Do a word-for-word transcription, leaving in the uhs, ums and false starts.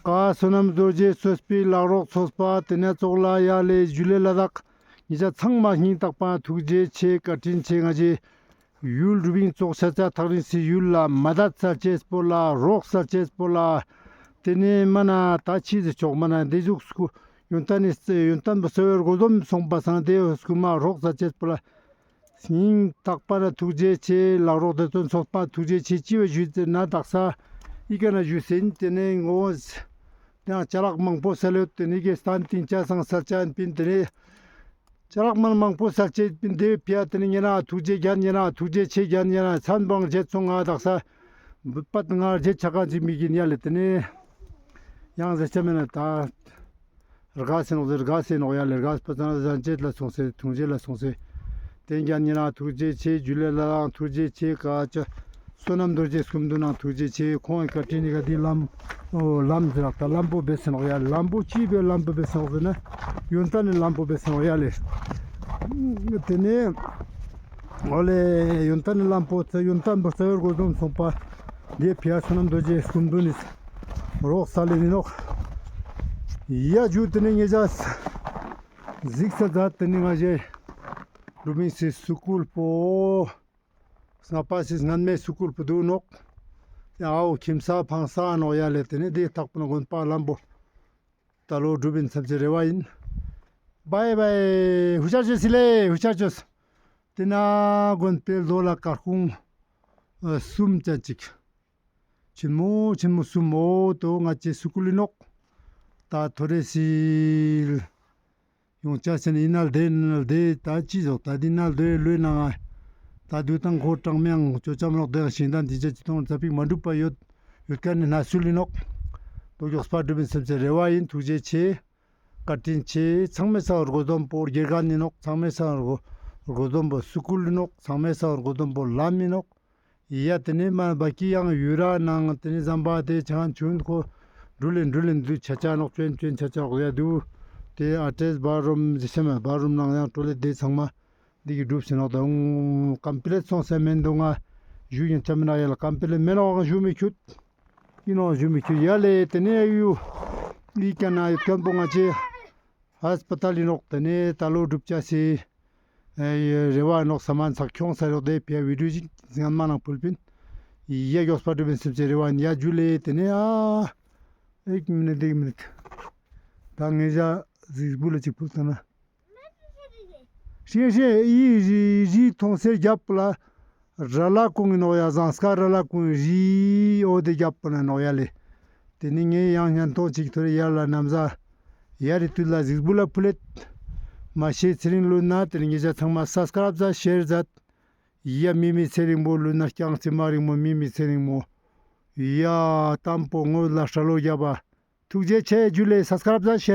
ཀ་བསོད་ནམས་རྡོ་རྗེ་གཙོས་པའི་ལག་རོགས་ཚོགས་པ་དེ་ནས་ཙོགས་ལ་ཡ་ལེ་ཇུ་ལེ་ལ་དྭགས་ཉེ་ཆ་ཚང་མ་སྙིང་ཐག་པ་ཐུགས་རྗེ་ཆེ་བཀའ་དྲིན་ཆེ། ང་ཞེ་ཡུལ་རུ་བིང་ཙོགས་ཤ་ཚ་ཐག་རིང་སི་ཡུལ་ལ་མ་དད་ས་ཅེས་པོ་ལ་རོགས་ས་ཅེས་པོ་ལ་དེ་ནས་མ་ན་ད་ཆི་ཟེར་ཆོག་མ་ན་འདི་ཟུག་སྐུ་ཡོན་ཏན་ནི་ཡོན་ཏན་པོ་སེ་བའི་སྒོ་འཛོམས་སོང་པ་སང་དེ་སྐུ་མ་རོགས་ས་ཅེས་པོ་ལ། སྙིང་ཐག་པ་ན་ཐུགས་རྗེ་ཆེ། ལག་རོགས་དེ་ཚོ་ཚོགས་པ་ཐུགས་རྗེ་ཆེ་ཅི་བ་ཞུས་ཟེར་ན་དག་ས་ཨི་ཀ་ན་ཞུས་ཟེར་དེ་ནས་ངོ་བོ་དེ་ཡང་ཅ་ལག་མང་པོ་སལ་ཡོད་དེ་ནས་ཀྱི་སྟན་ཏིང་ཅ་སང་སལ་ཅ་ཡིན་པིན་དེ་ནས་ཅ་ལག་མང་མང་པོ་སལ་ཅེས་པིན་དེ་ཕི་ཡ་དེ་ནས་ཉེ་ན་ཐུགས་རྗེ་རྒྱན་ཉེ་ན་ཐུགས་རྗེ་ཆེ་རྒྱན་ཉེ་ན་མཚན་བང་རྗེད་སོང་ང་དག་ས་བུད་པད་ང་རྗེད་ཆ་ག་ཅིག་མི་གིན་ཡ་ལེ་དེ་ནས་ཡང་ཟེར་ཆ་མེད་ན་ད། རྒས་སེ་ནོག་ཟེར་རྒས་སེ་ནོག་ཡ་ལེ། རྒས་པ་ཙང་གཟན་ཆེད་ལ་སོང་སེ་ཐུང་ཆེད་ལ་སོང་སེ། དེ་རྒྱན་ཉེ་ན་ཐུགས་རྗེ་ཆེ། ཇུ་ལེ་ལ་ལའང་ཐུགས་རྗེ་ཆེ། ཀ་ཅི་བསོད་ནམས་རྡོ་རྗེ་སྐུ་མདུན་ནང་ཐུགས་རྗེ་ཆེ། ཁོང་གི་བཀའ་དྲིན་ནི་ག་དེ་ལམ་འོ་ལམ་ཟེར་རག་ད་ལམ་པོ་བེ་སེ་ནོག་ཡ་ལེ། ལམ་པོ་ཅི་བེ་ལམ་པོ་བེ་སེ་ནོག་ཟེར་ན་ཡོན་ཏན་ནི་ལམ་པོ་བེ་སེ་ནོག་ཡ་ལེ། དེ་ནས་འོ་ལེ་ཡོན་ཏན་ནི་ལམ་པོ་ཚེ་ཡོན་ཏན་པོ་ཚེ་བེ་སྒོ་འཛོམས་སོང་པ། དེ་ཕི་ཡ་བསོད་ནམས་རྡོ་རྗེ་སྐུ་མདུན་ནི་རོགས་ས་ལེ་ནི་ནོག་ཡ་ཇུ་དེ་ནས་ཉེ་ཆ། གཟིགས་ས་མཛད་དེ་ནི་ང་ཞེ་རུ་བིང་སི་སུ་ཀུལ་པོ། སྔ་པ་སི་སྔན་མའི་སུ་ཀུལ་པོ་འདུག་ནོག་ཡ་འོ་ཁྱིམ་ས་ཕང་ས་ནོག་ཡ་ལེ། དེ་ནི་དེ་ཐག་པོ་ན་དགོན་པ་ལམ་པོ་ད་ལོ་སྒྲུབ་ཡིན་བསམ་ཅེས་རེ་བ་ཡིན། བའི་བའི་ཧུ་ཤར་ཅོས་སི་ལེ་ཧུ་ཤར་ཅོས། དེ་ན་དགོན་པའི་ལོ་ལ་དཀར་ཁུང་གསུམ་ཅན་ཅིག་ཆེན་མོ་ཆེན་མོ་གསུམ་འོ་དོ་ང་ཅེ་སུ་ཀུལ་ལི་ནོག་ད་ཐོ་རེ་སི་ཡོང་ཆ་ཟེར་ན་ཨི་ན་ལྡེ་ཨི་ན་ལྡེ་ད་ཅི་ཟོག་ད་དེ་ན་ལྡེ་ལོས་ནང་ང་ད་དུ་དང་ཁོ་གྲངས་མེད་ཅོ་ཅམ་ལོག་དེ་ཞིང་དང་དེ་ཅ་ཅི་ཐོང་ཙ་པིག་མ་འགྲུབ་པ་ཡོད་ཡོད་ཀ་ནི་ན་སུ་ལི་ནོག་དོ་མགྱོགས་པ་འགྲུབ་ཡིན་བསམ་ཅེས་རེ་བ་ཡིན། ཐུགས་རྗེ་ཆེ། བཀའ་དྲིན་ཆེ། ཚང་མའི་སང་སྒོ་འཛོམས་པོ་དགེ་རྒན་ནི་ནོག་ཚང་མའི་སང་སྒོ་འཛོམས་པོ་སུ་ཀུལ་ལི་ནོག་ཚང་མའི་སང་སྒོ་འཛོམས་པོ་ལམ་མི་ནོག་ཡ་དེ་ནས་མ་བ་ཀི་ཡང་ཡུ་ར་ནང་དེ་ནས་ཟམ་པ་དེ་ཆང་ཆུན་ཁོ་འགྲུལ་ལེ་འགྲུལ་ལེ་འདུ་ཆ་ཆ་ནོག་ཅོན་ཅོན་ཆ་ཆ་འོག་ཡ་དུ་དེ་ཨ་ཏྲེས་བ་རུམ་ཟི་སེ་མ་བ་རུམ་ནང་ཡང་ཀྲོ་ལེ་དེ་ཚང་མ་འདི་གི་སྒྲུབ་སེ་ནོག་དང་ཀམ་པི་ལེ་ཚོང་སེ་མེན་དུ་ང་ཞུ་ཡིན་ཆ་མེན་ན་ཡ་ལ་ཀམ་པི་ལེ་མེན་ནོག་ཞུ་མི་ཁྱུད་ཡིན་ནོག་ཞུ་མི་ཁྱུད་ཡ་ལེ། དེ་ནས་ཡུ་ལི་ཀ་ན་ཡོད་མཁན་པོ་ང་ཅེ་ཧས་པ་ཏལ་ཡིན་ནོག་དེ་ནས་ད་ལོ་སྒྲུབ་ཆ་སི། ཨེ་རེ་བ་ནོག་ས་མན་ཚག་ཁྱོང་ས་རོག་དེ་ཕི་ཡ་བི་ཌིའོ་ཞིག་སྔན་མ་ནང་ཕུལ་པིན། ཡ་མགྱོགས་པ་འགྲུབ་པིན་སེམས་ཅན་རེ་བ་ཡིན། ཡ་ཇུ་ལེ། དེ་ནས་ཨ་ཨེག་མི་ནི་དེག་མི་ནི། ད་ངེད་ཅག་གཟིགས་འབུལ་ལ་ཅིག་ཕུལ་ཐང་ན། ཤེས་ཤེས་ཨི་རི་རི་ཐོང་སེར་རྒྱབ་ལ། ར་ལ་ཀུང་ནོག་ཡ་ཟངས་དཀར་ར་ལ་ཀུང་རི་འོ་དེ་རྒྱབ་པ་ན་ནོག་ཡ་ལེ། དེ་ནི་ངའི་ཡང་སྙན་ཐོང་ཅིག་ཐོ་རེ་ཡར་ལ་ནམ་ཟ། ཡ་རི་དུས་ལ་གཟིགས་འབུལ་ལ་ཕུལ་ལེད། མ་ཤེས་ཚེ་རིང་ལུས་ན་དེ་ནི་ངེད་ཅག་ཚང་མ་སབ་སི་ཀ་རབ་ཟ་ཤེར་ཟ། ཡ་མི་མི་ཚེ་རིང་པོ་ལུས་ན་རྐྱང་ཚེ་མ་རིང་མོ་མི་མི་ཚེ་རིང་མོ། ཡ་དམ་པོ་ངོ་ལ་སྲ་ལོ་རྒྱབ་པ། ཐུགས་རྗེ་ཆེ་ཇུ་ལེ། སབ་སི་ཀ་རབ་ཟ་ཤེར་